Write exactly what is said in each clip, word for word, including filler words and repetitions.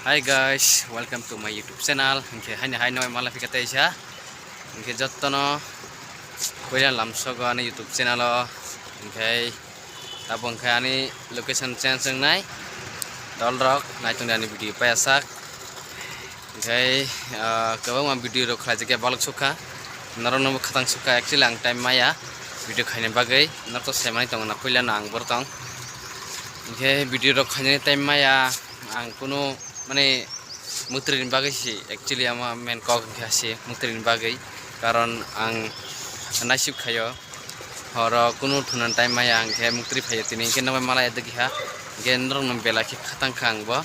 Hi guys, welcome to my YouTube channel. Hinkhe haini hai noi mala phika teisa. Hinkhe jottono puila lamsogo ani YouTube channel o. Hinkhe tabuk hinkhe ani location change wngnai. Dolrok naitongdi ani video paiyasak. Hinkhe, ah, kwbangma video rok khlaijak ya balok sukha. Norok no bo khatang sukha. Actually ang time maya video khaina bagwi. Norok to semani tongo na puila no ang bor tong. Hinkhe video rok khainani time maya. Ang kunu mane muktri ni bagwi si actually ama main kok hinkhe si muktri ni bagwi, karon ang naisik khaio horo kunu thunan time maya hinkhe muktri phaio tini hinkhe nokbai mala edek ha hinkhe norok no belai khe khatang kha ang bo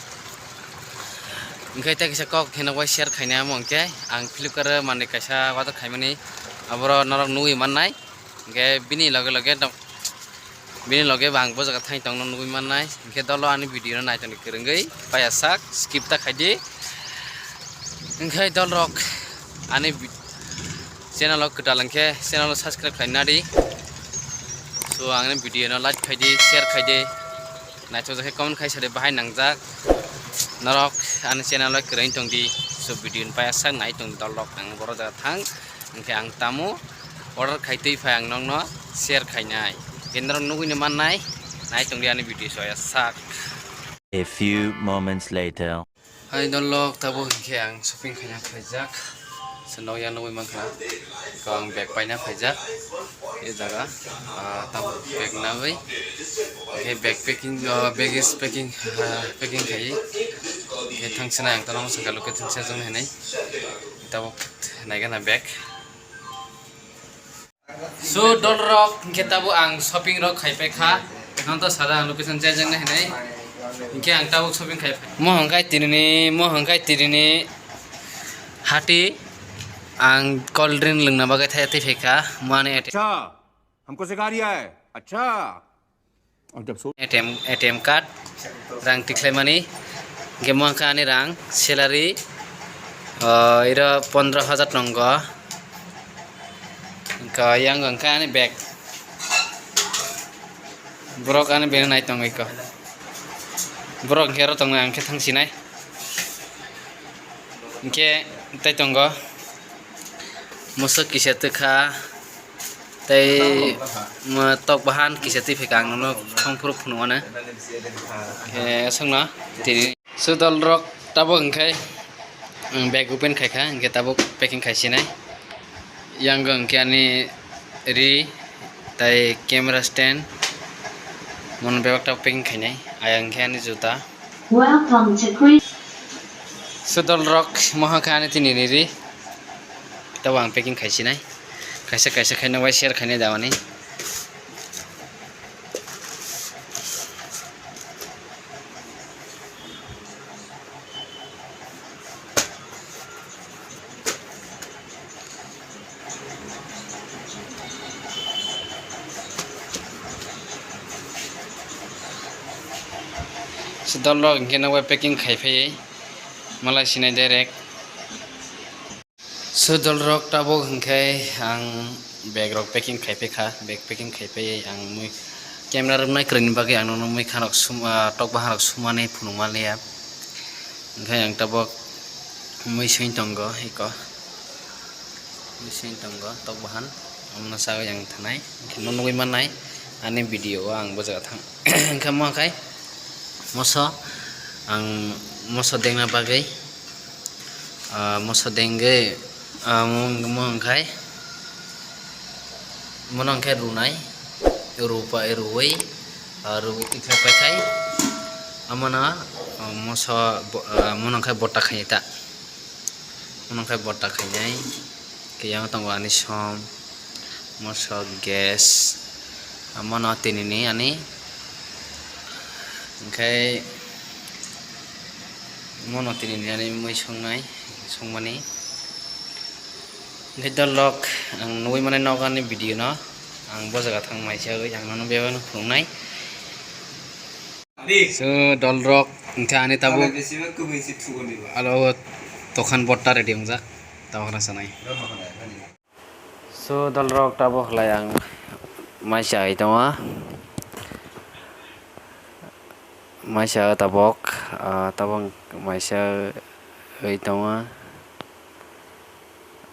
hinkhe tei kisa kok hinkhe nokbai share khainai amo hinkhe ang Flipkart o manwi kaisa order khaimani aboro norok nugwi mannai. Hinkhe bini loge loge dok, bini loge bo ang bo jaga thang tongno nugwi mannai. Hinkhe dolo ani video no naitongdi kwrwngwi paiyasak skip ta khaidi. Hinkhe dolrok ani vi-, channel o kwtal hinkhe channel o subscribe khlai nadi. So ang ani video no like khaidi, share khaidi. Naithok jakhe comment khai sadi bahai nangjak. Norok ani channel o kwrwngwi tongdi. So video ni paiyasak nai tongdi dolrok ang boro jaga thang. Hinkhe ang tamo order khai twi phai ang nokno share khainai. Hinkhe norok nugwino mannai, nai tongdi ani video soya sak. A few moments later. Hai dolrok tabuk hinkhe ang shopping khaina phaijak. Se nokya nugwi mankha. Ko ang bag paina phaijak. E jaga, ah, tabuk bag nagwi. Hinkhe bag packing, ah, bag is packing, ah, packing khai. Hinkhe thang sina ang tono swngkha location se jong hinwi. Tabuk naigana bag. So dolrok hinkhe tabuk ang shopping rok khai paikha. Nang to sada ang location change wngnai hinwi. Hinkhe ang tabuk shopping khai. Mo hwnkhai tinini, mo hwnkhai tinini hati ang cold drink lwngna bagwi thai twi phaikha. Mo ani A T M. अच्छा, हमको सिखा रिया है। अच्छा। A T M, A T M card, rang tikhlaimani, hinkhe mo wngkha ani rang, salary, o, iro pondro hajar tongo, wngkha yang wngkha ani bag, borok ani bag nai tongwi kho, borok hinkhe aro tongnai, ang khe thang sinai, hinkhe tai tongo, mosok kisa twkha. Tei, ma, tok bahan kisa twi phaikha ang nono thongphuru phunukmano. Khe aswkno tini. So dolrok tabuk hinkhe ang bag open khaikha, hinkhe tabuk packing khaisinai. Yang hinkhe ani ri, tei camera stand, mono bebak tabuk packing khainai. Ayang hinkhe ani juta. Welcome to Queen. So dolrok, moha khe ani tini ni ri. Tabuk ang packing khaisinai. Kaisa kaisa khaina bai share khainai damani. So dolrok hinkhe nokbai packing khai phaiwi malai sinai direct. So dolrok tabuk hinkhe ang bag rok packing khai phaikha, bag packing khai phaiwi ang mui camera rwmnai kwrwini bagwi ang nono mui khanok sum, ah, tok bahan rok sumani phunukma liya. Hinkhe ang tabuk mui sui tongo eko. Mui sui tongo tok bahan. Omono sagwi ang thanai. Hinkhe no nugwi mannai ani video o ang bo jaga thang. Hinkhe mo khai moso ang moso dengna bagwi, ah, moso dengwi, ah, mo, mo wngkhai mono wngkhe runai. Rupa-, ruwi, ah, ruwi tikhlai paikhai. Amano, ah, moso bo-, ah, mono khe botta khainai ta. Mono khe botta khainai. Khe yang tongo ani som, moso gas. Amano tinini ani. Hinkhe mono tinini ani mui songnai, songmani. Hinkhe dolrok ang nugwi mani nokni video no ang bo jaga thang mai se ang nono bebak no phunuknai. So dolrok hinkhe ani tabuk alo tokan botta ready wngjak tabuk rw sanai. So dolrok tabuk khlai ang mai chai tongo. Mai cha tabok Ah, tabuk maisa wi tongo.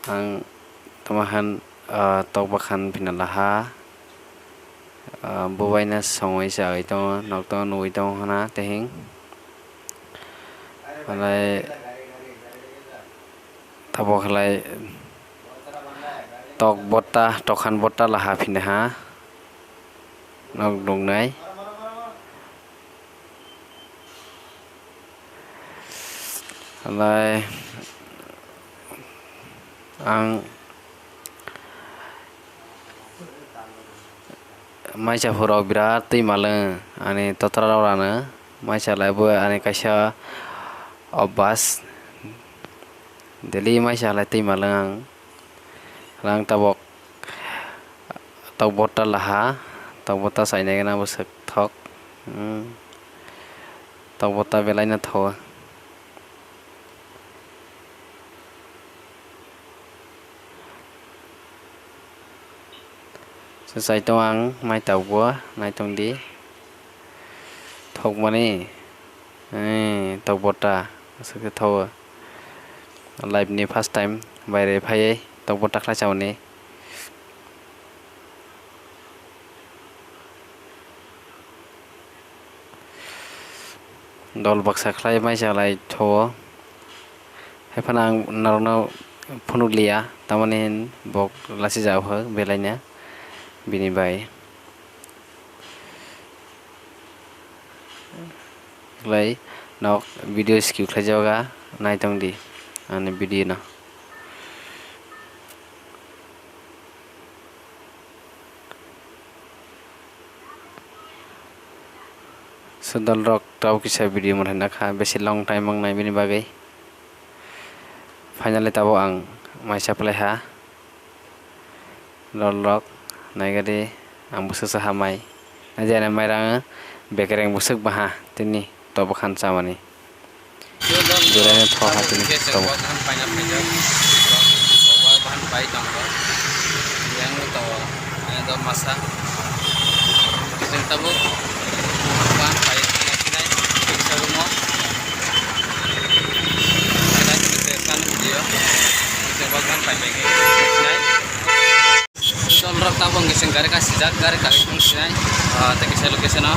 Ang tamo han, ah, tok bakhan phina laha. Ah, bubaina songwi chawi tongo, nokto nugwi tongo hana tehing. Halai tabuk halai tok botta, tokhan botta laha phina ha. Nok nuknai. Halai ang maisa phurok birat twi malwng ani totra rok rano maisa lai bo ani kaisa obas daily maisa lai twi malwng ang. Rang tabok tok botta laha, tok botta chainai gana bwswk thok. Hmm. Tok botta belai no tho. Swchai tong ang mai tabuk bo naitong di. Thokmani, eh, tok botta aswk khe tho. Life ni first time baire phaiwi tok botta khlai chamani. Dol baksa khlai mai chalai tho. Haiphano ang norokno phunuk liya, tamoni hin bok lachijak kha belaino bini bai. Khlai nok video skip khlai jaga nai tong di ani video no. Sodol rok tau kisa video mwthai nakha, besi long time wngnai bini bagwi. Finally tabuk ang mai supply ha. Dol rok naigadi ang bwswk sa ha mai. Naidi ani mai rang bekereng bwswk baha tini to bwkhan chamani. Belai no thok ha tini tabuk. Yang to, yang to masa. Yang tabuk bahan pai sinai showroom o. Video. Yang bahan pai sinai. Dol rok tabuk hwnkhe chwng gari kasijak, gari kagwi thang sinai, ah, tei kisa location o.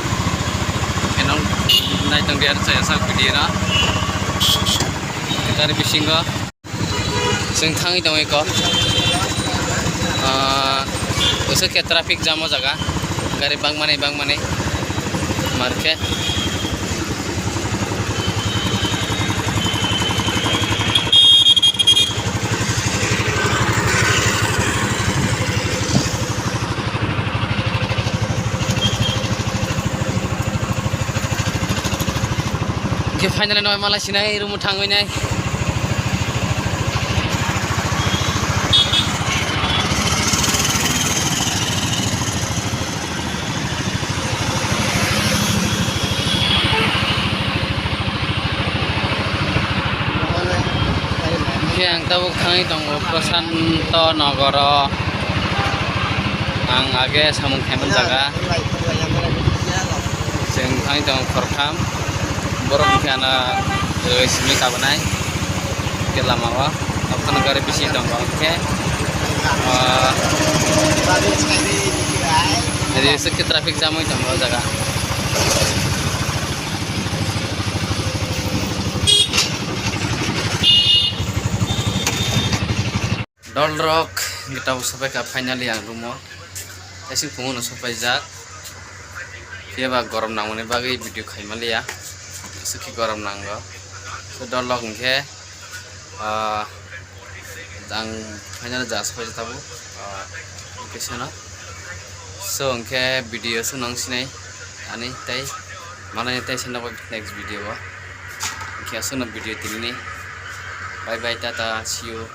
Eno nai tong di aro chaya sak video no. Gari bisingo chwng thangwi tongwi kok. Ah, bwswk khe traffic jam o jaga, gari bangmani bangmani. Markhe. Hwnkhe finally no mala sinai room o thangwi nai. Hwnkhe ang tabuk thangwi tongo Prashanto Nogoro. Ang age samung khaimani jaga. Chwng thangwi tongo khoroktham. Borok hwnkhe ano simi kabonai. Hwnkhe lama o. Okhano gari bisi tongo hwnkhe, ah, ri swk khe traffic jam oi tongo o jaga. Dol rok hwnkhe tabuk sopai kha finally ang room o. Aswk phungo no sopai jak. Phiya ba gorom nangmani bagwi video khaima liya. Aswk khe gorom nango. So dol rok hwnkhe, ah, ang final ja sopai tabuk, ah, location o. So hwnkhe video aswk nang sinai ani tei manai tei sino next video o. Hwnkhe aswk no video tini ni. Bye bye, tata, see you.